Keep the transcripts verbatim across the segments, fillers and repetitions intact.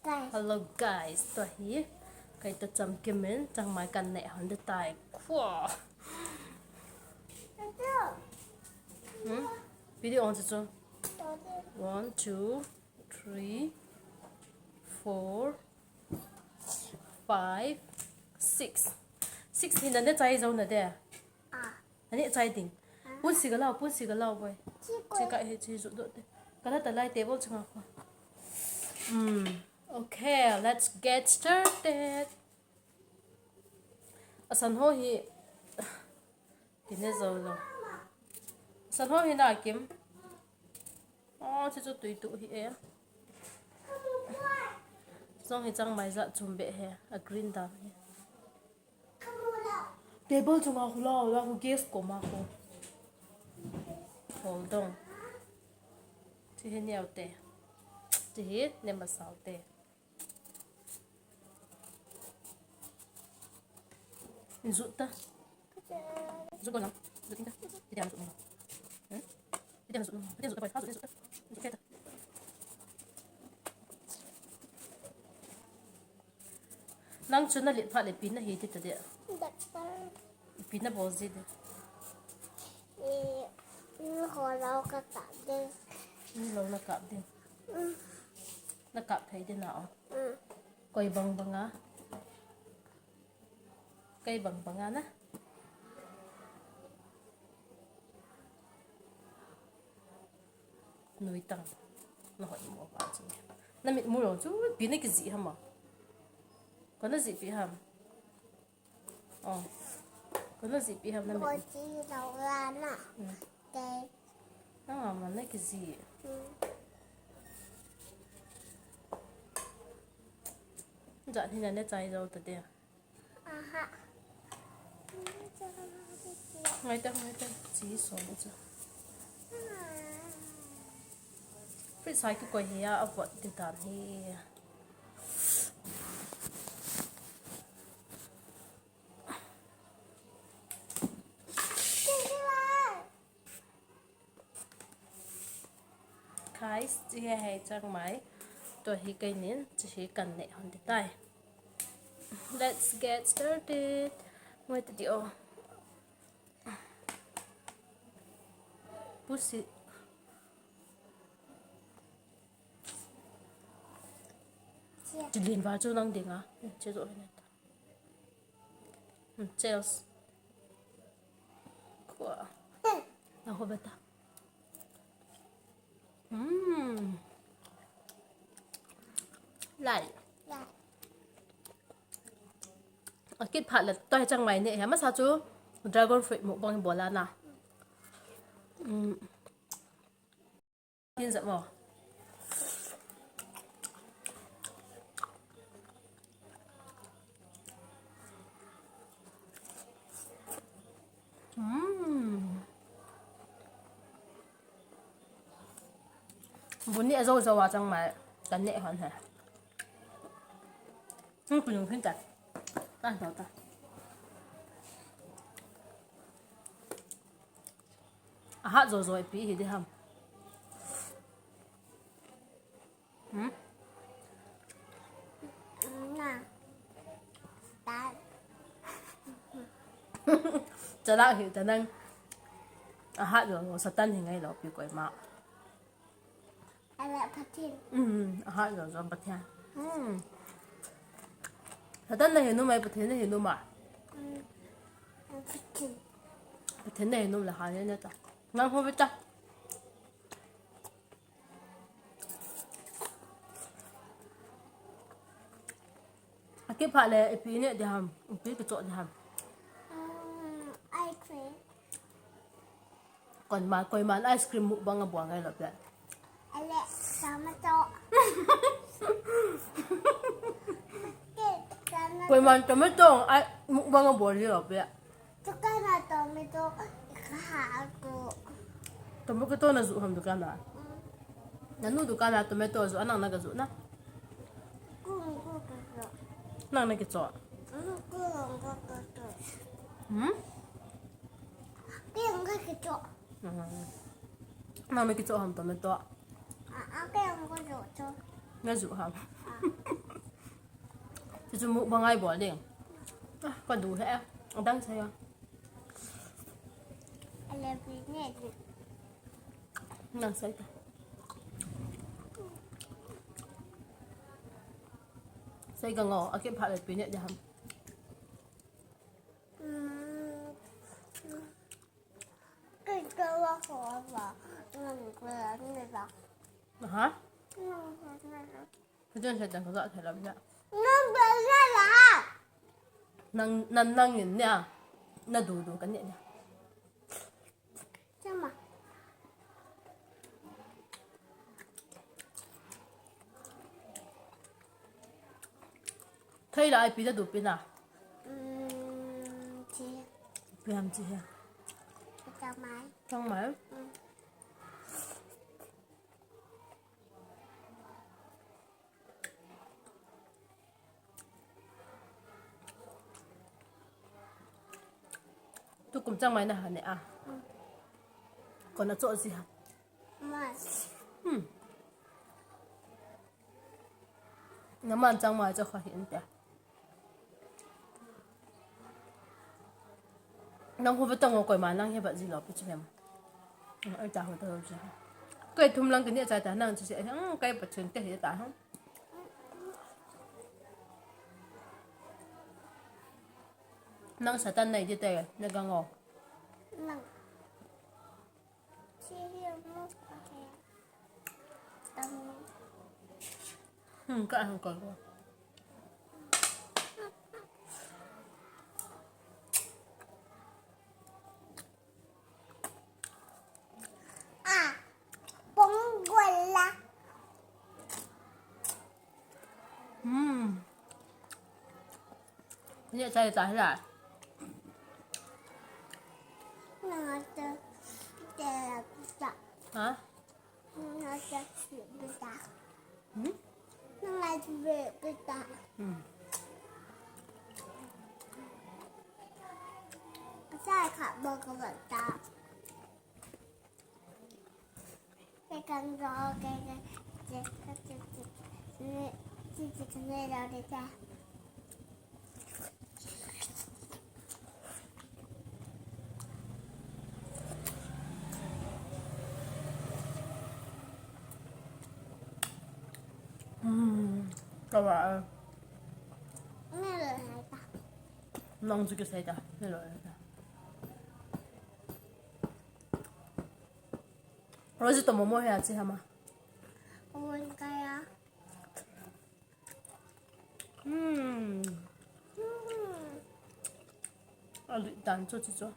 Hello guys, tua hi kei ta Chamkim in changmai kan neh hon ding tai. Khua. Hmm? Video on chu. One, two, three, four, five, six. Six hi na neh chai jou na de. Ah. Ani chai ding. Pun si ka lau, pun si ka lau boy. Chi koi. Chi ka hi chi ju do te. Ka la ta lai table chunga ko. Hmm. Okay, let's get started. Asan ho hi. Ti ne jou lo. Asan ho hi na kim. Oh, chi chu tui tu hi e. Jong hi changmai ja chum be he. A green dan hi. Table chunga khu lau, lau khu gas koma khu. Hol dong. Chi hi neo te. Chi hi ne masau te. Jut ta. Jut ko lang. Jut ta. Ti dia jut. Hmm? Ti dia jut. Ti dia jut ta. Jut ta. Jut ta. Nang chu na lit phat le ipi na hi ti ta dia. Doctor. Ipi na bol ji dia. Eh, ni ho lo ka ta de. Ni lo na kap dia. Mm. Na kap thei dia na o. Mm. Koi bang bang a. Koi bang bang a na. Nui tang. Na hoi mo ba chu. Na mit mu lo chu, ipi na kijih ham a. Ko na jih ipi ham. Oh. Ko na jih ipi ham na mit. Ko jih lo la na. Hmm. Te. Na ma na kijih. Hmm. Jat hi na neh chai jou ta dia. Aha. Ngai ta, ngai ta. Chi so na chu. Fridge sai kikoi hi a, a vot ti dan hi. Guys, chi hi hei changmai. Tua hi kei nin, chi hi kan neh hon ding tai. Let's get started. Wait, di o. Pusi. Chi lin va chu nang ding a. Chi zo hin ta. Hmm, cheers. Khua. Na ho beta. Hmm. Lai. Lai. A kit phat le tua hi changmai neh hi. Masa chu dragon fruit mukbang bol a na. Hmm. Tin jat mo. Hmm. Bun ni a jou jou a changmai kan neh hon he. Hmm, kun yung hin ta. Ta ta ta. A hat jo jo ipi hi ding ham. Hmm? Na. Ta. Chalak hi ta nang. A hat jo jo Satan hi ngai lo pi koima. Ala Pathen. Hmm, a hat jo jo Pathen. Hmm. Satan na hi nom ai, Pathen na hi nom a. Hmm. Pathen. Pathen na hi nom le ha ne ne ta. Nang ho beta. A kiphat le ipi neh ding ham, ipi kichoh ding ham. Mm, ice cream. Koima, koiman ice cream mukbang abol ngai lou pia. Ale, tomato. Tomato. Koiman tomato, ai, mukbang abol ngai lou pia. Tukana tomato, ikaha tu. Tomato na ju ham tukana. Mm. Nanu tukana tomato ju, anang na ka ju na. Kung, kung, kung, kung. Nang na kicho. Mm, kung, kung, kung, kung. Hmm? Kung, kung, kicho. Hmm. Nang na kicho ham tomato. Ah, ah, kung, kung, kung, kung. Najuh ham. Chuchu mukbang a ibol ding. Ah, kadu he. Adang sa ya. Nang sai ta. Sai ka ngo, akipha le pi ne de ham. Aha. Ka jon sa tang ka ga thei lam ya. Nang, nang, nang in ya. Na du du ka ne ya. Thei la ai pi da du pi na. Pi ham chi he. Chang mai. Tukum chang mai na ha ne a. Kona cho si ha. Hmm. Naman chang mai cho kha hin te. Nang hu ve tang o koima nang he ba ji lo pu chi lem. Ai ta hu ta lo chi. Kai thum lang ka ne cha ta nang chi se. Kai pa chun te he ta ha. Nang Satan nai di te, na gang o. Nang. Hmm, ka hang ko. Ah, pongola. Hmm. Ni chai ta la. Nang ta ta ta. Ha? Nang ta ta. Hmm? Nang ta ta. Hmm. Sa ka bo ko ta. Hmm, ka ba. Nang chu kisai ta. Rosie to momo he a chi hama. Oi, kaya. Hmm. Hmm. A lui dan chu chu chu.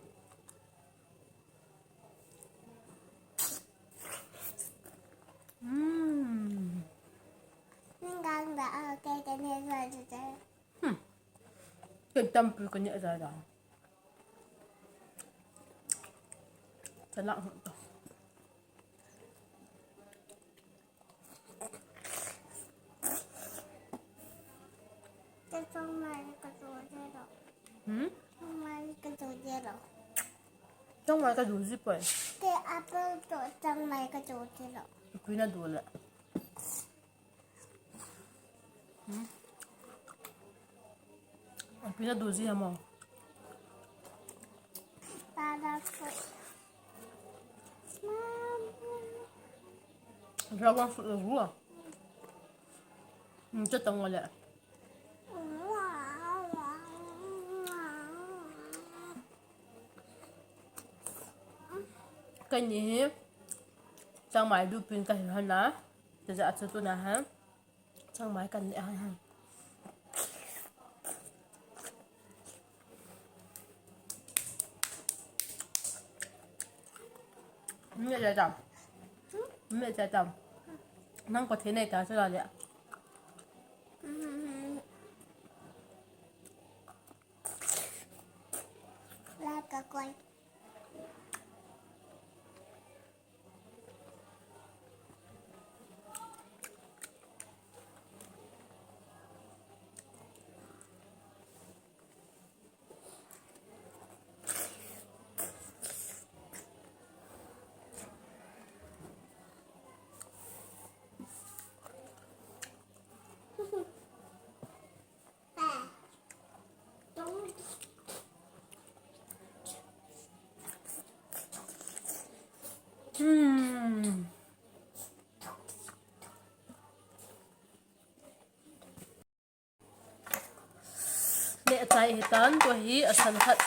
Hmm. Ning gang da a kai kan he sa chu chu. Hmm. Ken tampi ka ne ja ja. Chalak hung to. Te chang mai ka jo je lo. Hmm? Chang mai ka jo je lo. Chang mai ka jo ji poi. Te apple to chang mai ka jo je lo. Kui na do le. Hmm? Pi na du ji hamo. Dragon fruit la ru a. Hmm, cha tang le. Kani hi. Chang mai du pin ka hi hana. Te ja chu tu na ha. Chang mai kan ne a. Ne ja tam. Ne ja tam. Nang ko the nei ta sa le. La ka koi. Achai hitan, tua hi asan khat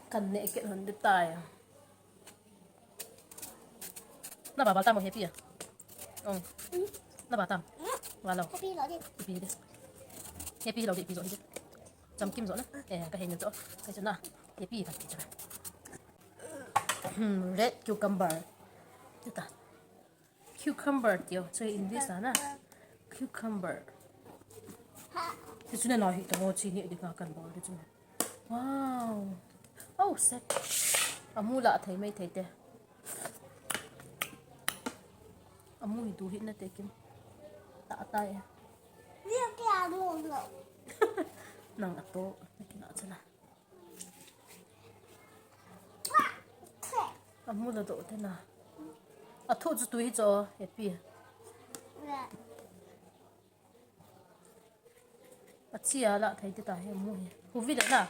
kaneh kit hon ding tai. Nababal tam o Happy a? Oh. Nababal tam? Valo. Happy lou ding. Ipi ding. Happy lou ding, ipi jo ding. Chamkim jo na. Eh, kahei na jo. Kahi chu na. Happy kati chu. Hmm, red cucumber. Chuta. Cucumber tiu. Chu English a na. Cucumber. Hichu nana hi tamo chini ding a kanbol ding chu. Wow. Oh, set. Amu la thei mai thei te. Amu hi tu hi na te kim. Ta ta e. Nang ato. Nakina chala. Amu la do te na. Athu chu tu hi cho, Happy. Achia la thei te ta hi amu hi. Huvi le na.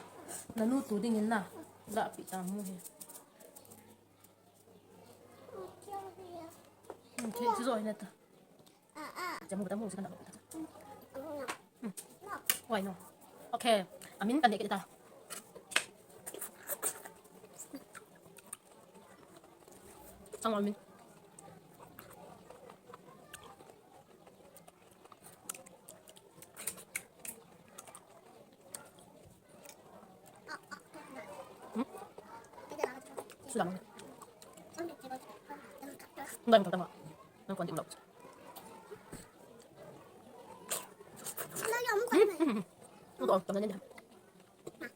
Nanu tu ding in na. La pi ta amu hi. Hmm, thei chu zo hi na ta. Jamu ta mu si kan na. Hmm. Why no? Okay. Amin kan dek ta. Ang amin. Hmm? Sudah mana? Enggak, enggak, enggak. Enggak, enggak. Hmm, hmm, hmm. Enggak, enggak, enggak.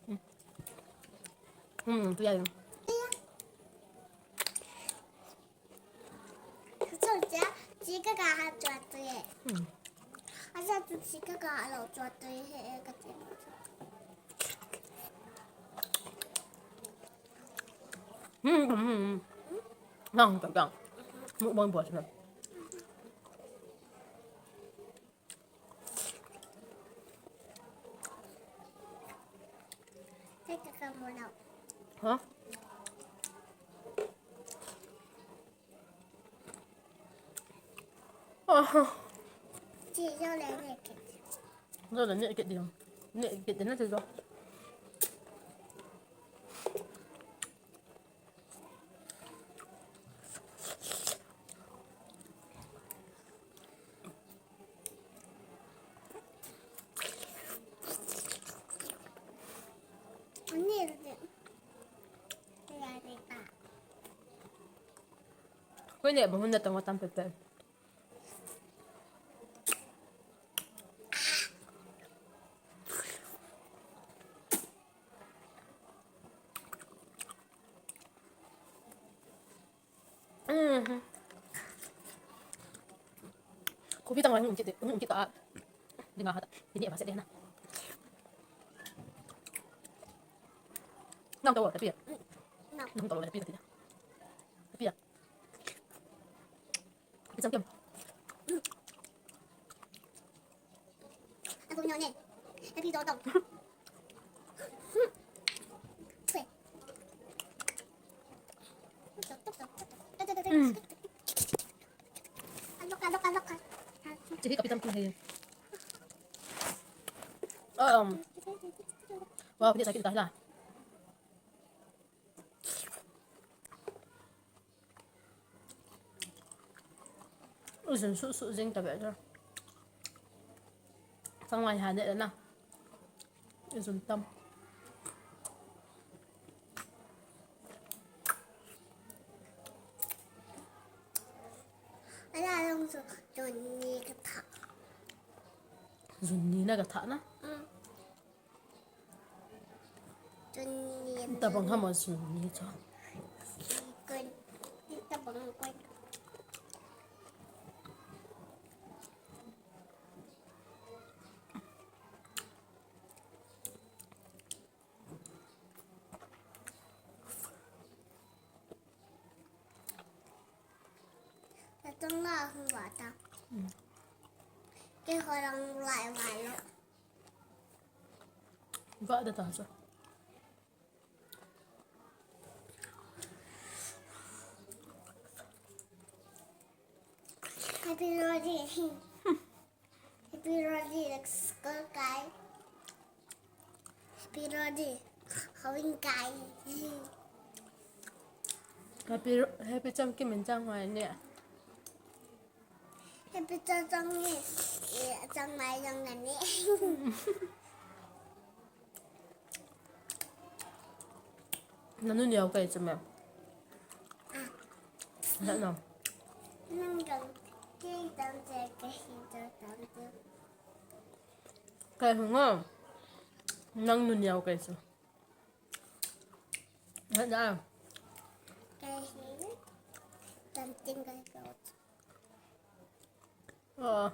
Hmm. Hmm, tu ya, ya. Chuche, chika ka ha chua tui e. Hmm. Acha chu chika ka lo chua tui he e ka ti. Hmm, hmm, hmm. Nang ka gang. Mukbang buat na. Hah? Aha. Chi, yo le ne ke. Yo le ne ke di. Ne ke di na ti yo. Koi ne bahun na tang wa tam pe pe. Mhm. Kopi tang lang ungkit, ungkit ta. Dinga hata. Ini apa sedih na. Nang tahu tapi ya. Nang tahu tapi ya. Tapi ya. Isang kem. Ako nyo ne. Happy Toto. Mm. Alok, alok, alok. Sige, kapitan ko ngayon. Um. Wow, hindi sakit dahil ah. Ujun su su jing ta be jo. Sang lai ha ne na. Ujun tam. Ala long su jun ni ka tha. Jun ni na ka tha na. Mm. Tabang hama jun ni cho. Tatong na hung bata. Ke horang lai lai lo. Ba da ta cho. Happy birthday. Happy birthday, let's go, guys. Pirodi. Hawing kai. Happy, happy Chamkim in Changmai ne. Happy Changkim ne. Changmai yang ne. Nanu niau kai chu me. Na no. Nang gang. Kai hung o. Nang nu niau kai chu. Hana. Kai hi. Tam ting kai ko. Oh.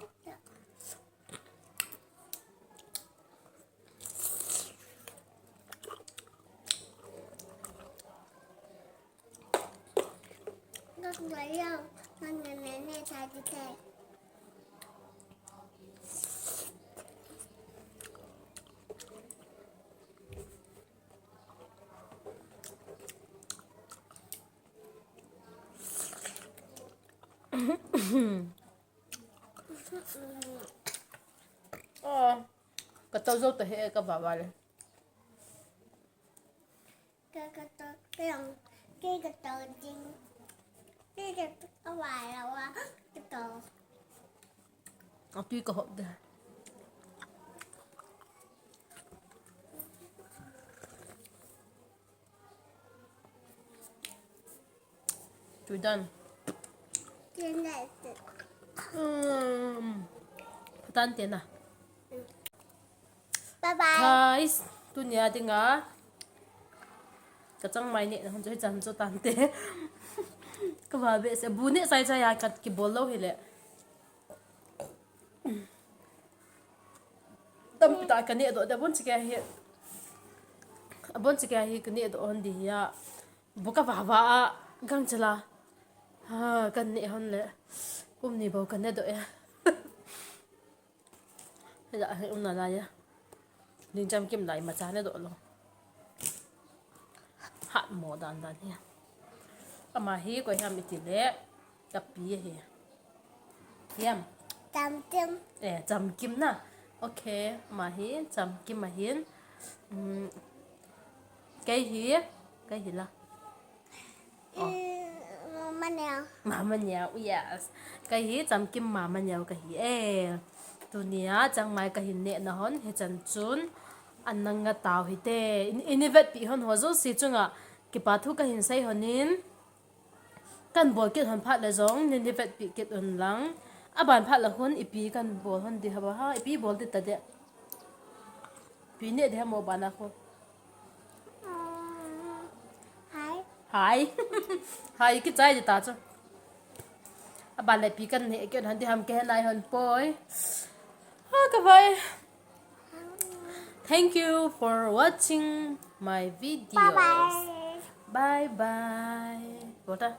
Gak lai yau. Nang nang nang ne ta di tai. Oh, ka tau zo ta he ka ba ba le. Ka ka tau ka yang ke ka tau ding. Ke ka tau a wa la wa ka tau. A tui ka hop de. Tui dan. Tui dan. Um, patan te na. Bye bye. Guys, tunia dinga ka changmai nehna hon chu hichan chu tante. Ka va behseh, bu neh chai chai a ka kibol lou hile. Tampi tah ka neh doh de, abon chikei hi. Abon chikei hi ka neh doh hon di hi a. Bu ka va va a, gang chila. Ha, ka neh hon le. Kum ni bou ka neh doh e. Hila hi umna lai a. Ning Chamkim lai macha neh doh lou. Hat mo dan dan hi. Ama hi koi ham iti le. Ka pi hi. Hiam. Chamkim. Eh, Chamkim na. Okay, ama hi Chamkim ahin. Um, kei hi, kei hi la. Oh. Eh, Mama Neo. Mama Neo, yes. Kei hi Chamkim Mama Neo kahi e. Tunia changmai kahin nehna hon hichan chun ana nga tau hite. I, i nei vetpi hon ho jouse chunga kipa thu kahin sei hon in. Kan bol kit hon phat le jong nei vetpi kit un lang. Aban phat le hon ipi kan bol hon di haba ha, ipi bol di ta de. Ipi neh di ham aban a khu. Hai. Hai. Hai, kichai di ta chu. Aban le ipi kan neh kit hon di ham kahe nai hon poi. Ha, ka vai. Thank you for watching my videos. Bye bye. Bye bye. Bota.